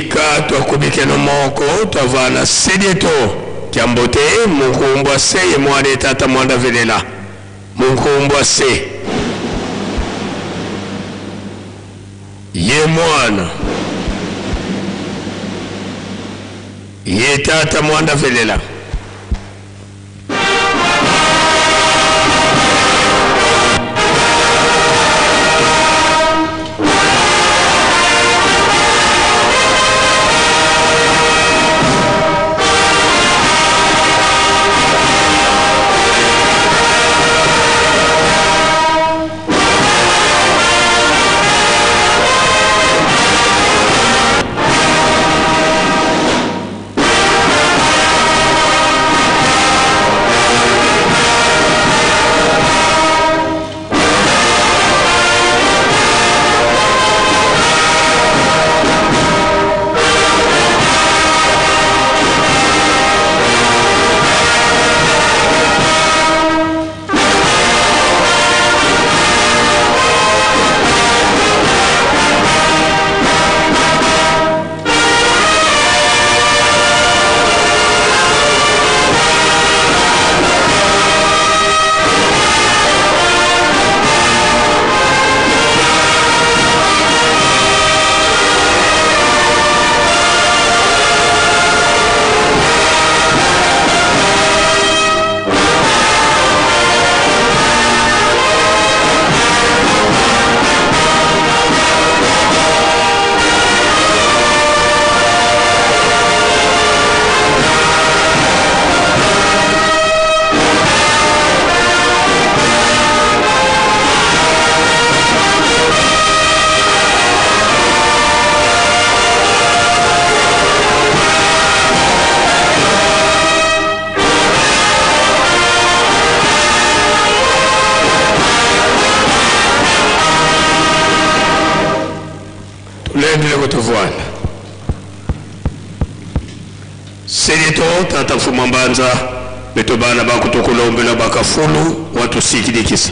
Bika twakubikeno moko twavana sedieto kyambote munkumbwa se ye mwana tata mwanda velela munkumbwa se ye mwana ye tata mwanda velela. Tulendele kutuvwana Selito tata mfuma mbanza beto bana bakutukulombela bakafulu watusikilikisa.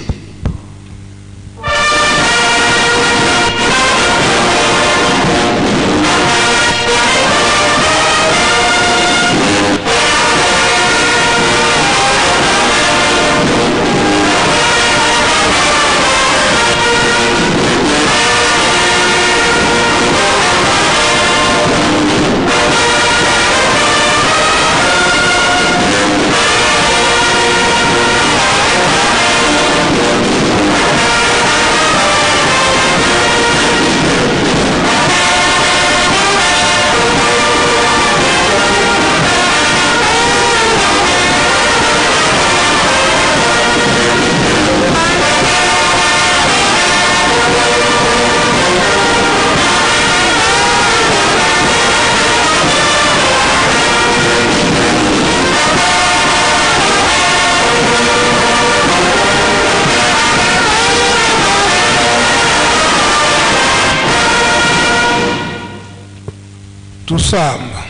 Tusamba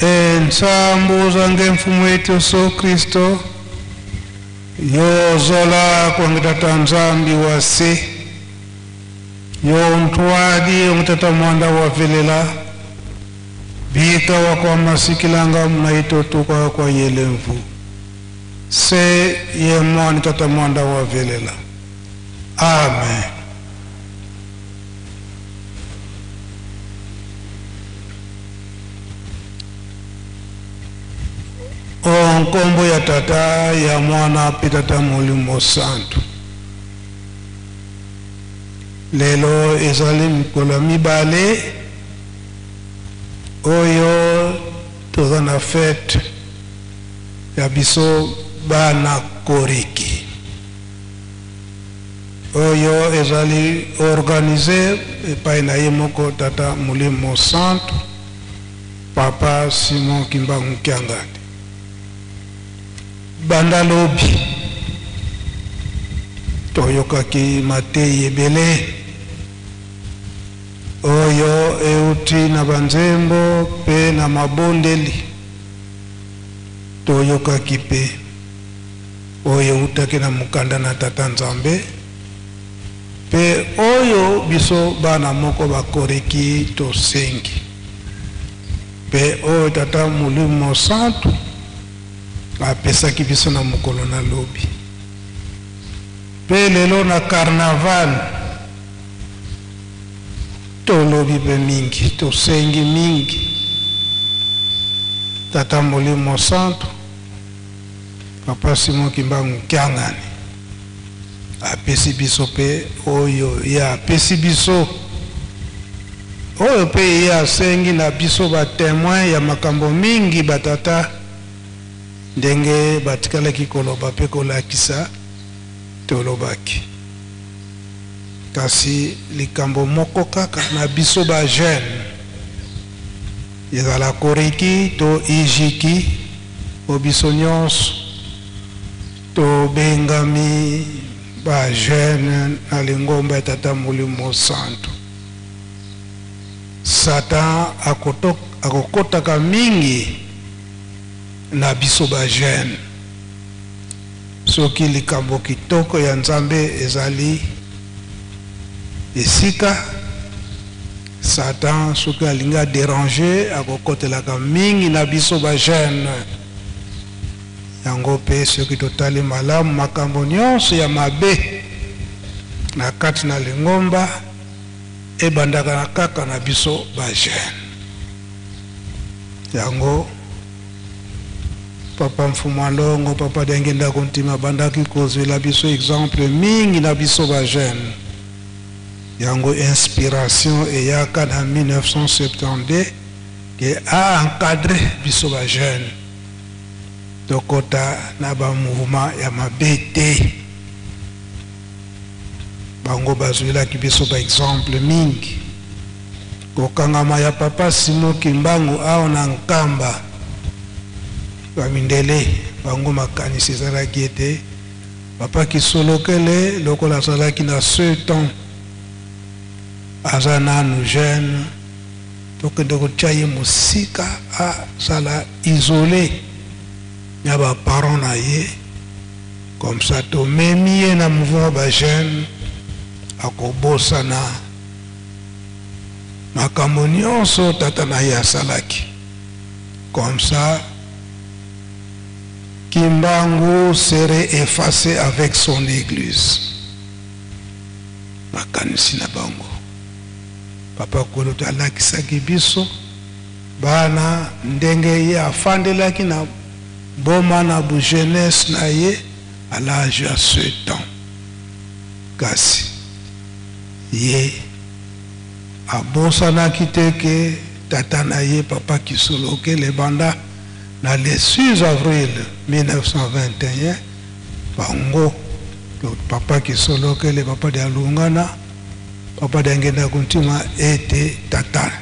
ensambuza ngemfumo yetu Yesu Kristo yozola kwangitata nzambi wase yontwadi ongitata mwanda wavelela bika wakwamasikilanga mnaitotuka kwa yelemvu se ye mwani tata mwanda wavelela. Amen. Nkombo ya tata ya mwana pe tata molimo santu. Lelo ezali mikolo mibale oyo toza na fete ya biso bana koriki oyo ezali organise epai na ye moko tata molimo santu papa Simon Kimbangu Kiangani. Banda lobi toyokaki matei ebele oyo euti na banzembo pe na mabondeli, toyokaki pe oyo eutaki na mokanda na tata Nzambe Mpe oyo biso bana moko bakoriki tosengi, mpe oyo Tata Molimo Mosantu apesaki biso na mokolo na lobi. Mpe lelo na carnaval tolobi mpe mingi, tosengi mingi Tata Molimo Mosantu, Papa Simon Kimbangu Kiangani apesi biso mpe oyo ye apesi biso, oyo mpe ye asengi na biso ba temoin ya makambo mingi batata ndenge batikalaki koloba mpe kolakisa tolobaki. Kasi likambo moko kaka na biso ba jeune, ezala koriki to ijiki, po biso nyonso tobengami ba jeune na lingomba ya Tata Molimo Mosantu. Satan akokotaka mingi na biso ba jeune. Soki likambo kitoko ya Nzambe ezali esika, Satan soki alingi a deranger akokotelaka mingi na biso ba jeune. Yango pe soki totali malamu makambo nionso ya mabe na kati na lingomba ebandaka na kaka na biso ba jeune. Yango Papa Mfumua Ndongo, Papa Diangienda Kuntima abandaki kozwela biso exemple mingi na biso ba jeune. Yango inspiration eyaka na 1972 ke a encadrer biso ba jeune tokota na ba mouvement ya mabe te. Bango bazwelaki biso ba exemple mingi. Kokangama ya Papa Simon Kimbangu awa na Nkamba, ba mindele bango makanisi ezalaki ete Papa Kisolokele lokola azalaki na ce temps aza nanu jeune, tokende kotia ye mosika azala isole na ba parents na ye, comme ça tomemi ye na mouvement ba jeunes, akobosana makambo nyonso tata na ye asalaki. Comme ça Kimbangu serait effacé avec son église. Makanisi na bango. Papa Kulutu alakisaki biso bana ndenge ye afandelaki na boma na bu jeunesse na ye à l'âge ya 7 ans. Kasi ye abosanaki te ke tata na ye Papa Kisolokele banda na le 6 avril 1921 bango Papa Kisolokele, Papa Dialungana, Papa Diangienda Kuntima ete tata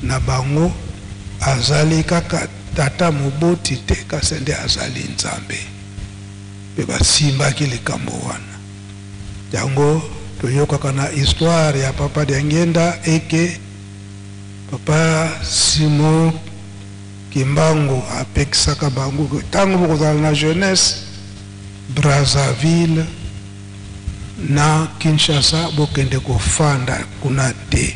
na bango azali kaka tata moboti te kasi nde azali Nzambe. Pe basimbaki likambo wana. Yango toyokaka na histoire ya Papa Diangienda eke Papa Simon Kimbangu apekisaka bango ke tango bokozala na jeunesse Brazzaville na Kinshasa bokende kofanda kuna te.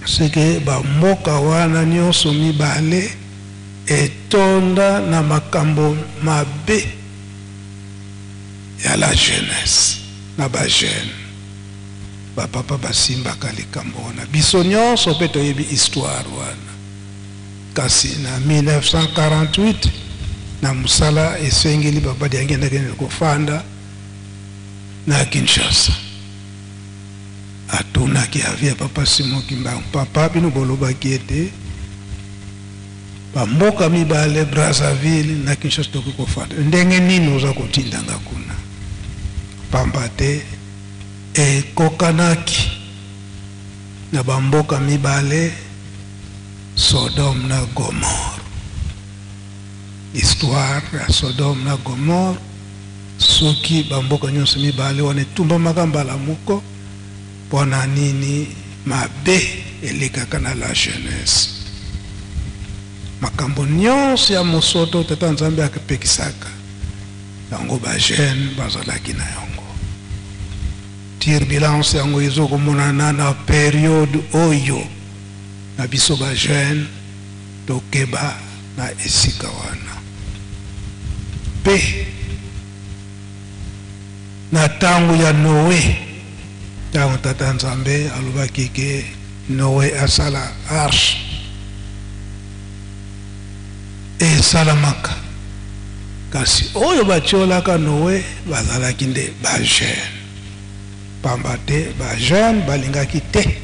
Seke ba mboka wana nionso mibale etonda na makambo mabe ya la jeunesse na ba jeunes. Ba papa basimbaka likambo wana. Biso nionso pe toyebi histoire wana. Kasi na 1948 na mosala esengeli Papa Diangienda akende kofanda na Kinshasa. Atunaki avis ya Papa Simon Kimbangu, Papa bino bolobaki ete ba mboka mibale Brazzaville na Kinshasa tokoki kofanda, ndenge nini oza kotinda nga kuna? Pamba te ekokanaki na ba mboka mibale Sodome na Gomorrhe. Histoire ya Sodome na Gomorrhe, soki ba mboka nionso mibale wana etumbamaka mbala moko, pona nini mabe elekaka na la jeunesse? Makambo nionso ya mosoto Tata Nzambe apekisaka yango, ba jeunes bazalaki na yango. Turbulence yango ezokomonana na periode oyo na biso ba jeune, tokeba na esika wana. Mpe na ntango ya Noe, ntango Tata Nzambe alobaki ke Noe asala arche, esalamaka, kasi oyo batiolaka Noe bazalaki nde ba jeune, pamba te ba jeune balingaki te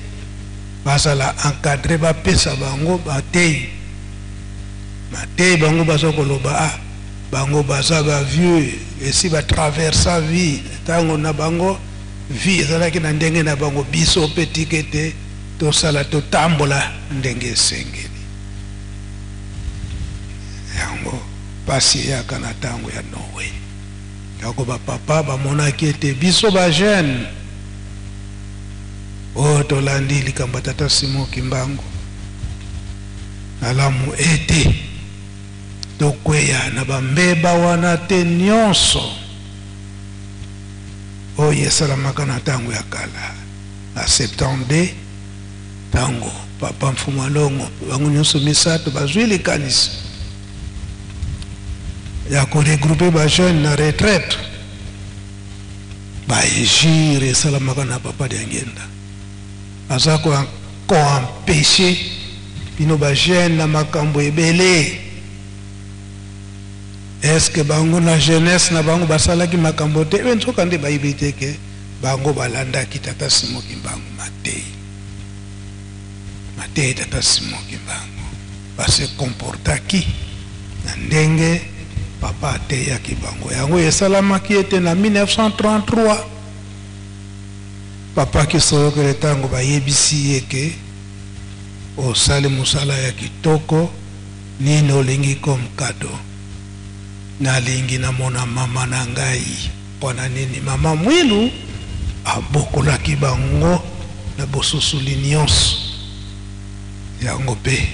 bazala encadre, bapesa bango bateyi mateyi. Bango baza koloba ah, bango baza ba vieux, esi batraversa vie, ntango na bango vie ezalaki na ndenge na bango, biso mpe tika ete tosala, totambola ndenge esengeli. Yango pasi eyaka na ntango ya Noe. Yango bapapa bamonaki ete biso ba jeune oyo tolandi likambo ya Tata Simon Kimbangu, malamu ete tokweya na bambeba wana te nyonso oyo esalamaka na ntango ya kala na 72, ntango papa Mfumu Alongo, bango nyonso misato bazwi likanisi ya koregroupe ba jeune na retraite. Bainjure esalamaka na papa Diangenda, aza koempêche bino ba jeune na makambo ebele. Est-ce bango na jeunesse na bango basalaki makambo te? Ebe nzoka nde bayebi te ke bango balandaki Tata Simon Kimbangu, matei matei Tata Simon Kimbangu, base comportaki na ndenge papa ateyaki bango. Yango esalamaki ete na 1933 papa Kisolokele, ntango bayebisi ye ke osali mosala ya kitoko, nini olingi comme cadeau? Nalingi namona mama na ngai. Mpona nini? Mama Mwilu abokolaki bango na bososoli nyonso. Yango mpe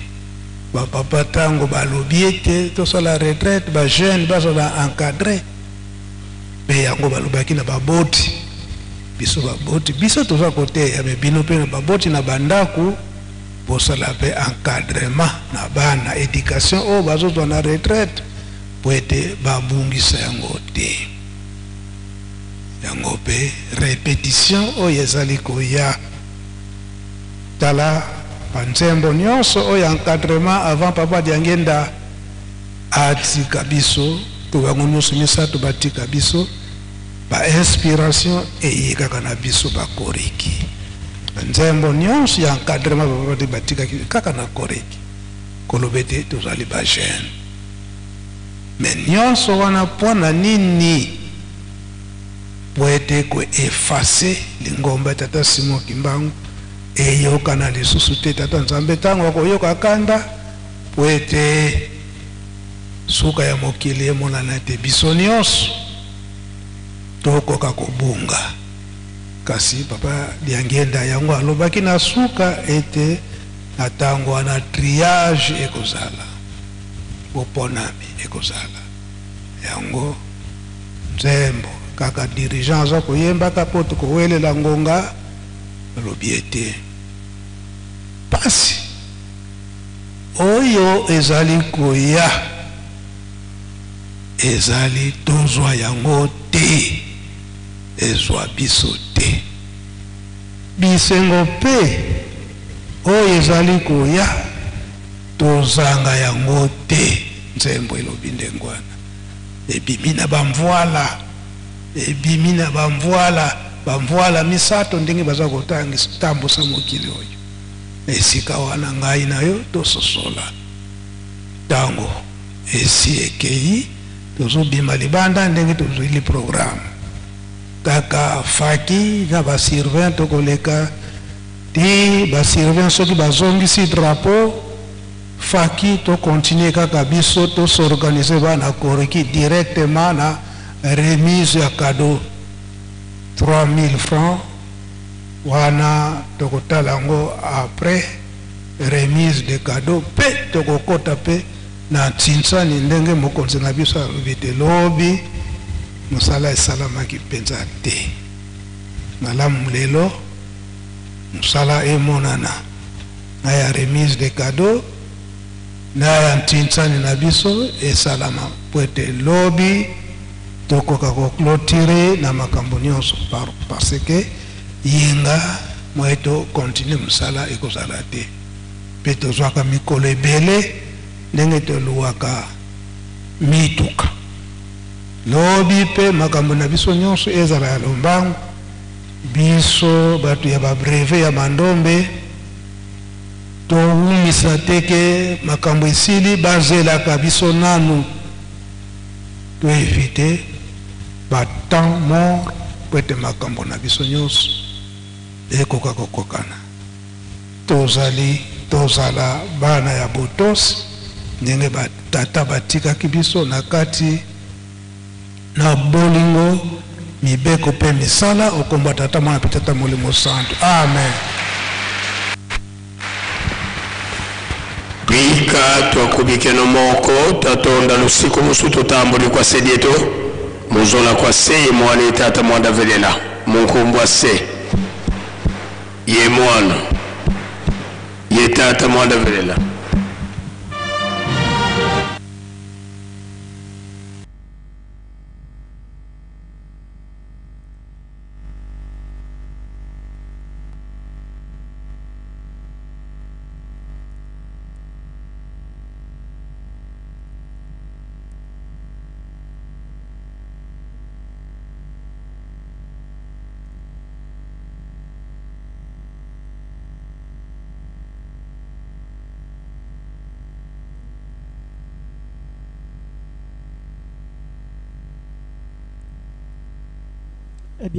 bapapa, ntango balobi ete tosala retraite, ba jeune bazala encadré, mpe yango balobaki na baboti. Biso baboti, biso toza koteya, me bino mpe na baboti na bandako bosala mpe encadrement na bana, éducation oyo bazozwa na retraite, po ete babungisa yango te. Yango mpe répétition oyo ezali koya. Tala banzembo nyonso oyo encadrement avant papa Diangenda atika biso, to bango nyonso misato batika biso, bainspiration eye kaka na biso bakoriki. Banzembo nyonso ya encadrement papa batikaki kaka na koriki, koloba ete tozali bajeune. Me nyonso wana mpo na nini? Po ete koeffacer lingomba ya Tata Simon Kimbangu eyokana lisusu te. Tata Nzambe ntango akoyoka kanda, po ete suka ya mokili emonana ete biso nyonso tokoka kobunga. Kasi papa Diangenda yango alobaki na suka ete na ntango wana triage ekozala, boponami ekozala. Yango nzembo kaka dirigeant aza koyembaka mpo tokowelela ngonga, alobi ete pasi oyo ezali koya ezali tozwa yango te, ezwa biso te. Bisengo mpe oyo ezali koya, tozanga yango te. Nzembo elobi ndenge wana, ebimi na bamvwala, ebimi na bamvwala, bamvwala misato ndenge baza kotambusa mokili oyo. Na esika wana ngai na yo tososola, ntango esi ekei, tozobima libanda ndenge tozwili programme kaka faki na basurveillant, tokoleka ti basurveillant soki bazongisi drapeau faki, tokontinue kaka biso tos'organiser bana koriki directement na remise ya cadeau 3000 francs wana. Tokotala yango après remise de cadeau, mpe tokokɔta mpe na ntinsani ndenge mokonzi na biso alobi te lobi mosala esalamaki mpenza te. Malamu lelo mosala emonana na ya remise de cadeau na ya ntinsani na biso esalama po ete lobi tokoka koclôturer na makambo nyonso, parce que yenga moye tocontinuer mosala ekozala te. Mpe tozwaka mikolo ebele ndenge toluwaka mituka. Lobi mpe makambo na biso nyonso ezala ya lombangu. Biso bato ya babrevet ya Mandombe towumisa te ke makambo esili, bazelaka biso nanu, toéviter batemps mort po ete makambo na biso nyonso ekoka kokokana. Tozali tozala bana ya botosi ndenge batata batikaki biso na kati na bolingo, mibeko mpe misala. Okomba Tata, Mwana mpe Tata Molimo Santu. Amen. Bika twakubikeno moko twatonda lusiku musu tutambuli kwa sedieto muzola kwa se ye mwana ye tata mwanda velela munkumbwa se ye mwana ye tata mwanda velela.